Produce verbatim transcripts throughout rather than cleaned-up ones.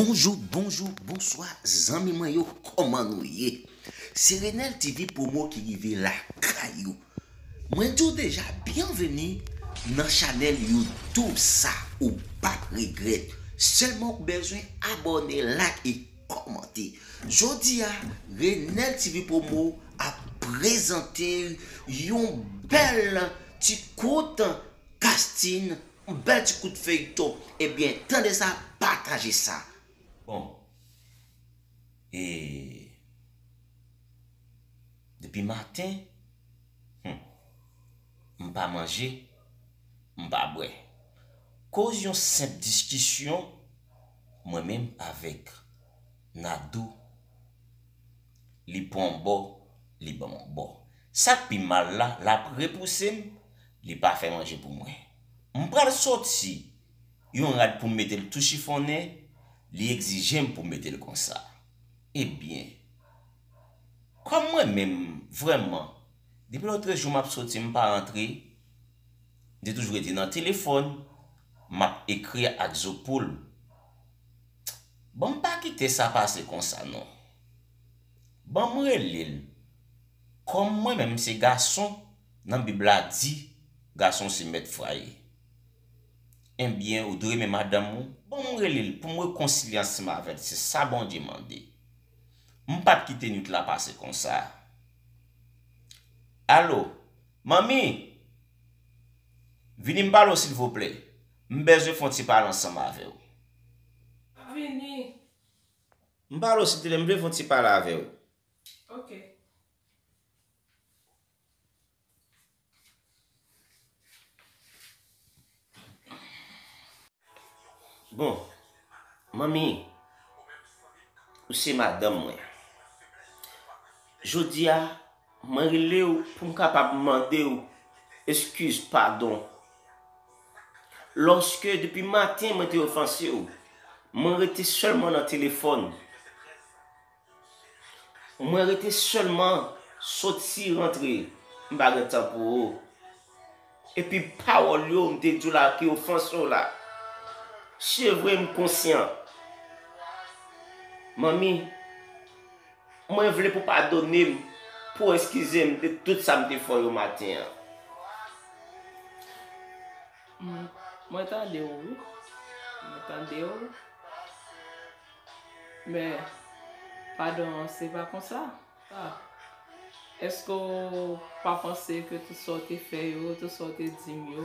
Bonjou, bonjou, bonswa, zanmi mwen yo, kòman nou ye? Se Renel T V Promo ki rive lakay ou. Mwen di w deja, byenveni nan chanèl YouTube sa, ou p ap regrèt. Sèlman ou bezwen abòne, like e kòmante. Jodi a, Renel T V Promo ap prezante yon bèl ti kout kastin, yon bèl ti kout feyton. Ebyen, tande sa, pataje sa. Bon, e depi maten, hmm, m pa manje, m pa bwè. Koz yon senp diskisyon, mwen menm avèk Nadou, li pran yon bò, li ban m yon bò. Sa k pi mal la, l ap repouse m, li pa fè manje pou mwen. M pral soti yon rad pou m mete l tou chifonnen, li egzije m pou m mete l konsa. Ebyen, kòm mwen menm, vrèman, depi lòtrejou m ap soti, m pa rantre, m te toujou rete nan telefòn, m ap ekri ak Zopoul. Bon, m pa kite sa pase konsa, non. Ban m rele l. Kòm mwen menm se gason, nan Bib la di, gason se mèt fwaye. Ebyen, ou dwe renmen madanm ou. Ban m rele l pou m rekonsilye ansanm avè l. Se sa Bondye mande. M p ap kite nwit la pase konsa. Alo, manmi! Vini m pale w silvouplè. M bezwen fè yon ti pale ansanm avè w. Vini. M pale w silvouplè, m vle fè yon ti pale avè w. Ok. Bon, manmi, ou se madanm mwen. Jodi a, mwen rele w pou m kapab mande w eskiz, padon. Lòske depi maten mwen te ofanse w, mwen rete sèlman nan telefòn. Mwen rete sèlman soti rantre, m pa gen tan pou ou. Epi pawòl yo m te di w la ki ofanse w la. Se vre m konsyan. Manmi, mwen vle pou padone m, pou eskize m de tout sa m te fè w yo maten an. Mwen, mwen tande w wi. Mwen tande w. Men, padon an se pa konsa. Ah. Èske w pa panse ke tout sa w te fè yo, tout sa w te di m yo,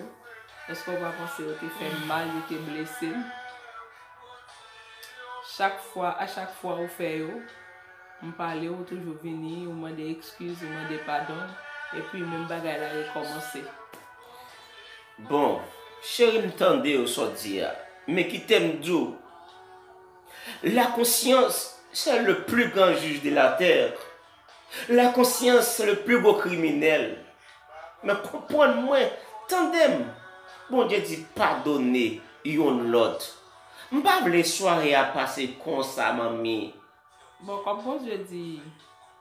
èske w pa panse yo te fè m mal, yo te blese m? Chak fwa, a chak fwa ou fè yo, m pale, ou toujou vini, ou mande eskiz, ou mande padon, epi menm bagay la rekòmanse. Bon, cheri, m tande w sa w di a, men kite m di w, la conscience, c'est le plus grand juge de la terre. La conscience, c'est le plus gros criminel. Men konprann mwen, tande m. Bondye di padone yonn lòt. M pa vle sware a pase konsa, manmi. Bon, kòm Bondye di,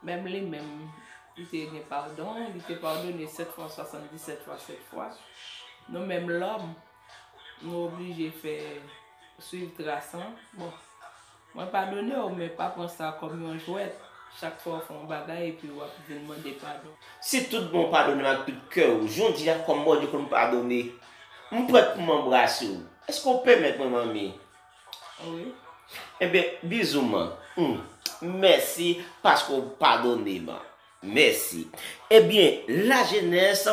menm li menm, li te gen padon, li te padone sèt fwa, swasanndisèt fwa, sèt fwa. Nou menm lòm, nou oblije fè, swiv tras lan. Bon, mwen padone w, men pa pran sa kòm yon jwèt. Chak fwa w fè yon bagay epi w ap vin mande padon. Si tout bon w padone m ak tout kè w, jodi a kòm Bondye konn padone, m prèt pou m anbrase w. Èske w pèmèt mwen, manmi? Wi. Ebyen, bizou man. Hmm. Mèsi paske w padone m. Mèsi. Ebyen, lajenès,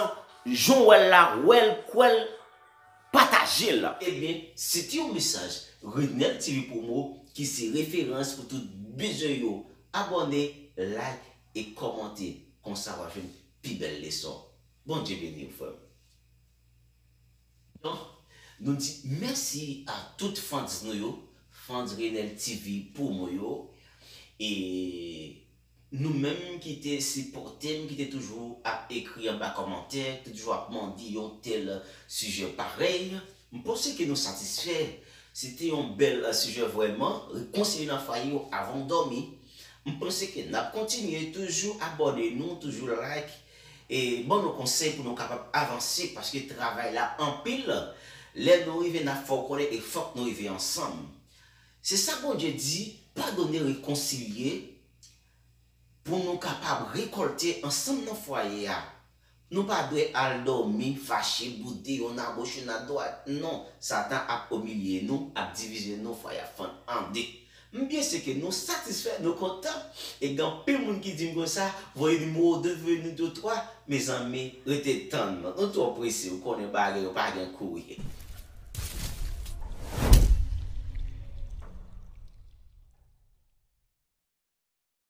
jan w wè l la, wè l, kwè l, pataje l. Ebyen, se te yon mesaj Renel T V Promo ki se referans pou tout bizou yo. Abòne, like e kòmante. Konsa w a jwenn pi bèl leson. Bondye beni w, frè m. Donk, nou di mèsi a tout fans nou yo, fans Renel T V Promo yo, e nou menm ki te sipòte m, ki te toujou ap ekri anba kòmantè, ki te toujou ap mande yon tèl sijè parèy, m panse ke nou satisfè. Se te yon bèl sijè vrèman, rekonsilye nan fwaye yo avan w dòmi. M panse ke n ap kontinye toujou abòne nou, toujou like, e ban nou konsèy pou nou kapab avanse, paske travay la anpil. Lè nou rive, n ap fè w konnen e fòk nou rive ansanm. Se sa Bondye di, padone, rekonsilye, pou nou kapab rekòlte ansanm nan fwaye a. Nou pa dwe al dòmi fache, boude, youn abòch, youn adwat. Non, Satan ap imilye nou, ap divize nou, fwaye ap fann an de. M byen si ke nou satisfè, nou kontan. E gen anpil moun ki di m konsa, voye nimewo de, voye nimewo twa. Mezanmi, rete tann nou. Nou twò prese, ou konnen bagay yo pa gen kouri.